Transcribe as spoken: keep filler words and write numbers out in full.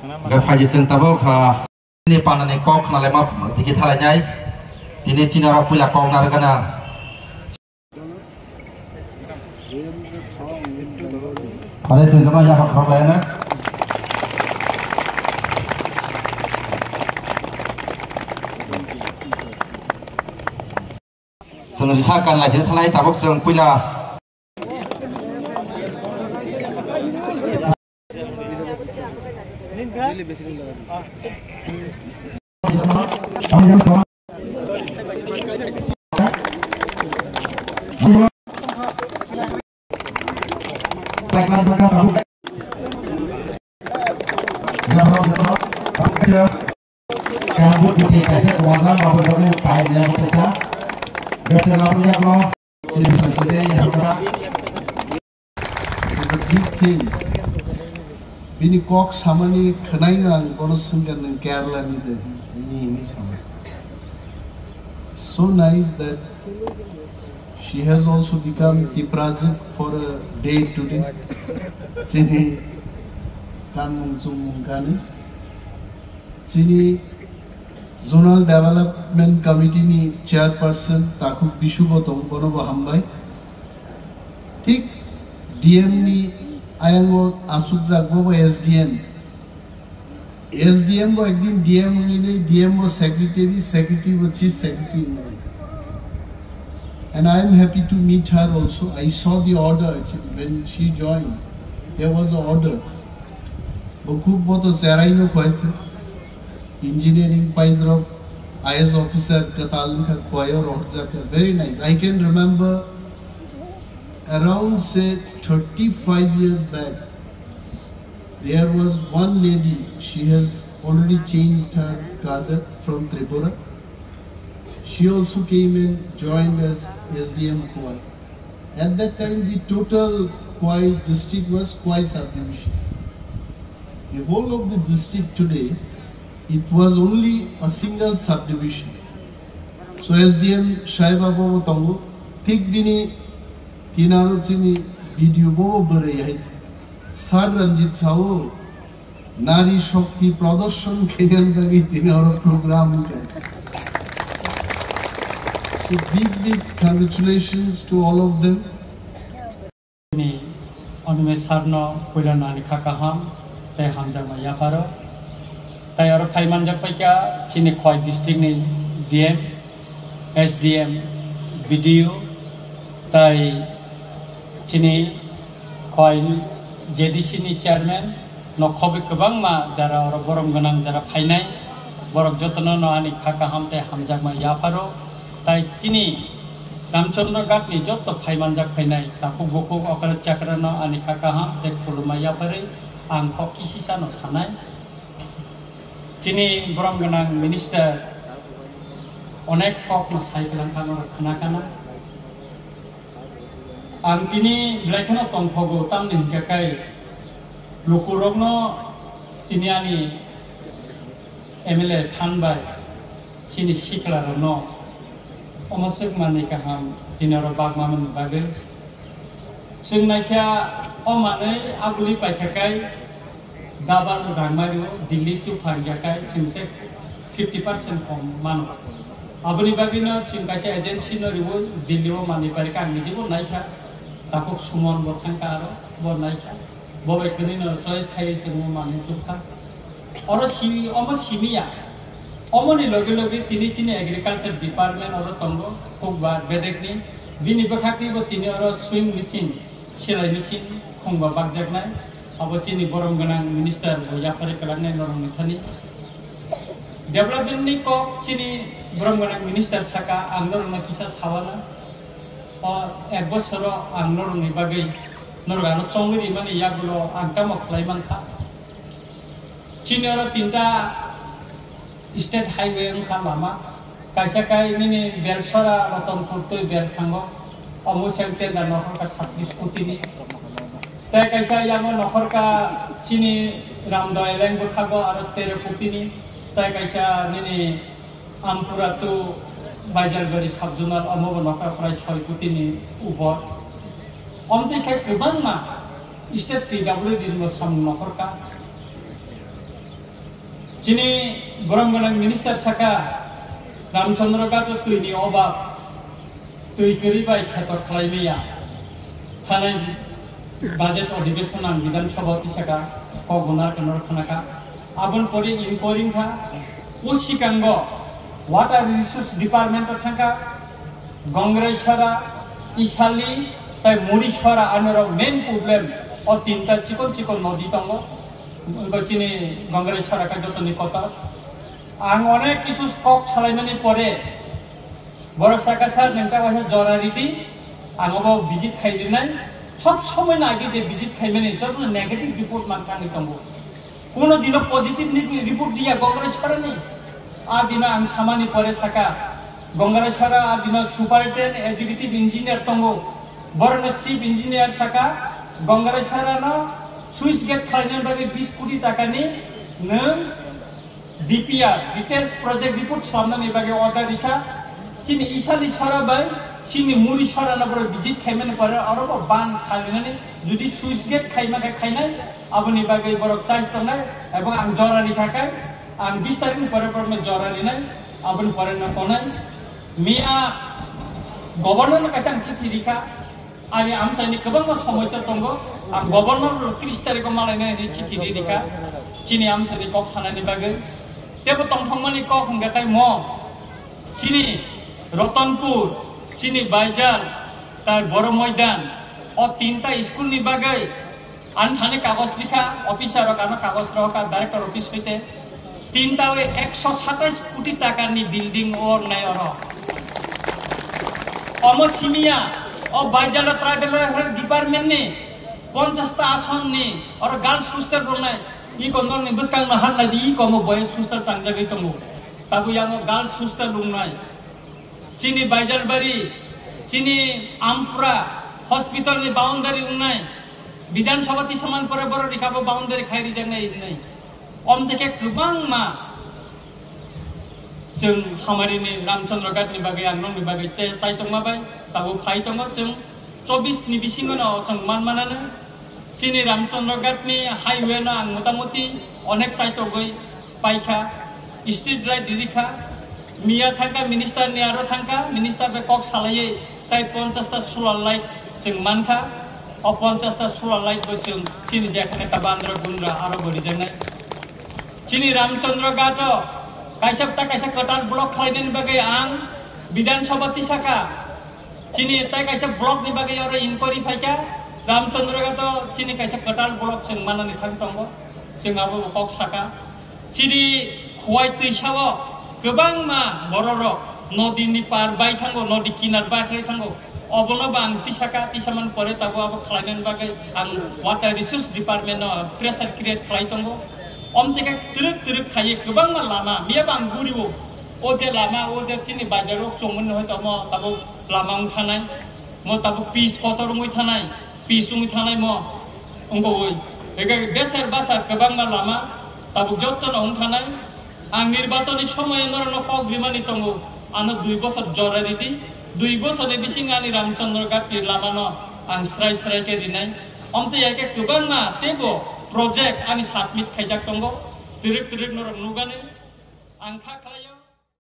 Hwnkhe phaidi chwng tabuk, ah, ni panani kok khna laima tiki thalainai. Tini chini oro puila kok narwkna. Pare chwng kama ya hok hok laina. Chwng risa kan lai thani thalai tabuk chwng puila. It's a big thing. Bini kok samani khwnaino ang bono swngkha nwng Kerala ni de, ni hini sama. So nice that she has also become Tiprajit for a day today. Chini kanmung chumung kani. Chini Zonal Development Committee ni chairperson Takhuk Bishu bo tong, bono bo hambai. Thik D M ni ayango asukjak bo bo S D M. S D M bo ekdin D M wngwi de, D M bo secretary, secretary bo chief secretary wngwi. And I am happy to meet her also. I saw the order actually when she joined. There was an order. Bo khub bo to cherai no khwai khe. Engineering paidrop, I A S officer kwtal wngkha, khwai o rohorjak kha. Very nice. I can remember around, say, thirty-five years back, there was one lady, she has already changed her cadre from Tripura. She also came and joined as S D M Khowai. At that time, the total Khowai district was Khowai subdivision. The whole of the district today, it was only a single subdivision. So S D M Shaiba Bobo tongo, thik bini kinaro chini B D O Bobo bwrwi hai. Sir Ranjit Sao, Nari Shakti Pradarshon khainani bagwi tini oro program wngkha. So big, big congratulations to all of them. Ni Animesh sir no puila nani kha kaham tei hamjakma yapharo. Tai oro phai manjak paikha chini Khowai district ni D M, S D M, B D O tai chini Khowai J D C ni chairman, nokhobwi kwbangma jara oro borom gwnang jara phainai, borok jotono no ani kha kaham tei hamjakma yapharo. Tai chini Ramchandra Ghat ni jotto phai manjak phainai takhuk bukhuk okra chakra no ani kha kaham tei khulumma yapharwi ang kok kisisa no sanai. Chini borom gwnang minister onek kok no sai kwlang kha, norok khna kana. Ang tini belai kheno tongthogo, tamni hinkhe kai lukurokno tini ani M L A thanbai chini siklarokno omo swk manwi kaham tini oro bagmani bagwi. Chwng naikha o manwi aguli paikha kai, Double rang mai rwo, Delhi to phai ya kai chwng tei fifty percent kom mano. Aboni bagwi no chwng kaisa agency no rwo, Delhi o manwi pai kha, ang niji bo nai kha. Takhuk Suman bo thang kha aro, bo nai kha. Bo bai khwnwi no choice khai chwng o manwi tub kha. Oro simi, omo simi ya. Omo ni loge loge tini chini agriculture department oro tongo, Kokba bedek ni. Bini bwkhak twi bo tini oro sewing machine, silai machine khungba bakjaknai. Abo chini borom gwnang minister bo yapharwi kwlangnai norokni thani. Development ni kok chini borom gwnang minister saka, ang norokno kisa sawana. O ek bosoro ang norokni bagwi norok ano chongwi rimani yagulo ang tamo khlai mankha. Chini oro tinta state highway wngkha lama. Kaisa kai nini Belsora Ratanpur twi Belkhango, omo se tender nokhorkha sabbish koti ni. Tei kaisa yango nokhorkha chini Ramdoi leng bwkhago aro tero koti ni. Tei kaisa nini Ampura to Baijalbari subzonal omo bo nokhorkha prai soi koti ni upor. Omtwi khe kwbangma state P W D ni bo samung nokhorkha. Chini borom gwnang minister saka, Ramchandra Ghat o twi ni obab, twi kwrwi bai kheto khlai maya. Thanai budget adhibeshon ang Bidhan Sabha tisaka, kok guna kanor khanaka. Abon pori inquiry kha, o sikango Water Resource Department o thangka, Gongrai Sora, Isali, tai Muri Sora, anoro main problem o tinta chikon chikon nodi tongo. Wngkha chini Gongrai Sora kha jotoni kotor. Ang onek kisu kok salaimani pore, borok saka, "Sir, nwng ta waisa jora ridi, ang obo visit khai rinai." Sob somoi no agi je visit khaimani, joto negative report man thangwi tongo. Kuno dino positive ni report diya Gongrai Sora ni. A dino ang samani pore saka, Gongrai Sora a dino superintendent executive engineer tongo. Borokno chief engineer saka, Gongrai Sora no sluice gate khlainani bagwi bis koti takani nwng D P R, Details Project Report, swlamnani bagwi order rikha. Chini Isali Sora bai chini Muri Sora no borok visit khaimani pore oro bo ban khalinani, jodi sluice gate khaima khe khainai, aboni bagwi borok chais tongnai, ebong ang jora rikha khe ang bis tarikni pore borokno jora rinai, aboni pore no tongnai. Miya governor no kaisa ang chithi rikha, ani amchaini kwbangma somosa tongo, ang governor no tris tarikh o malainai hinwi chithi ri rikha, chini amchaini kok sanani bagwi. Tebo tongthokmani kok hwnkhe khe mo, chini Ratanpur, chini Baijal, tai Boro Moidan, o tinta school ni bagwi ang thani kagoj rikha, officer rok ano kagoj rohorkha, director office hoite. Tinta o ekso satais koti taka ni building o wngnai oro. Omo simiya, o Baijal o tribal welfare department ni ponchash ta ason ni oro girls hostel wngnai. I kondor ni bwskang no hat nai di, i komo boys hostel tangjagwi tongo. Tabuk yango girls hostel wngnai. Chini Baijalbari, chini Ampura hospital ni boundary wngnai. Bidhan Sabha tisaman pore borok rikha bo boundary khai rijaknai wngnai. Om theke kwbangma chwng hamari ni Ramchandra Ghat ni bagwi, ang nokni bagwi che tai tongma bai, tabuk phai tongo chwng. Chobbish ni bisingo no chwng man manano. Chini Ramchandra Ghat ni highway no ang motamuti onek chaitogwi paikha, street light rikha. Miya thangkha minister ni aro thangkha, minister bai kok salaiwi tai ponchash ta solar light chwng mankha. O ponchash ta solar light bo chwng chini jekhane ta bandra gundra aro bo rijaknai. Chini Ramchandra Ghat o kaisa ta kaisa kwtal block khlainani bagwi ang Bidhan Sabha tisaka. Chini tai kaisa block ni bagwi oro inquiry phaikha, Ramchandra Ghat o chini kaisa kwtal block chwng manani thang tongo, chwng abo bo kok saka. Chini Khowai twisa o kwbangma bororok nodi ni par bai thango, nodi kinar bai khlai thango, obono bo ang tisaka, tisaman pore tabuk abo khlainani bagwi ang Water Resource Department no pressure create khlai tongo. Om theke twrwk twrwk khaiwi kwbangma lama, miya bo ang guriwo, o je lama, o je chini bajar o chongmani hoito omo tabuk lama wng thanai, mo tabuk pis kotor wngwi thanai, pis wngwi thanai mo wngwi. Eke beser basar kwbangma lama tabuk jotto no wng thanai. Ang nirbachoni somoyo norokno kok rimani tongo, ano dui bosor jora ridi, dui bosorni bisingo ani Ramchandra Ghat ni lama no ang srai srai khe rinai. Omtwi hai khe kwbangma teibo project ani submit khaijak tongo, twrwk twrwk norok nugani. Ang kha khlai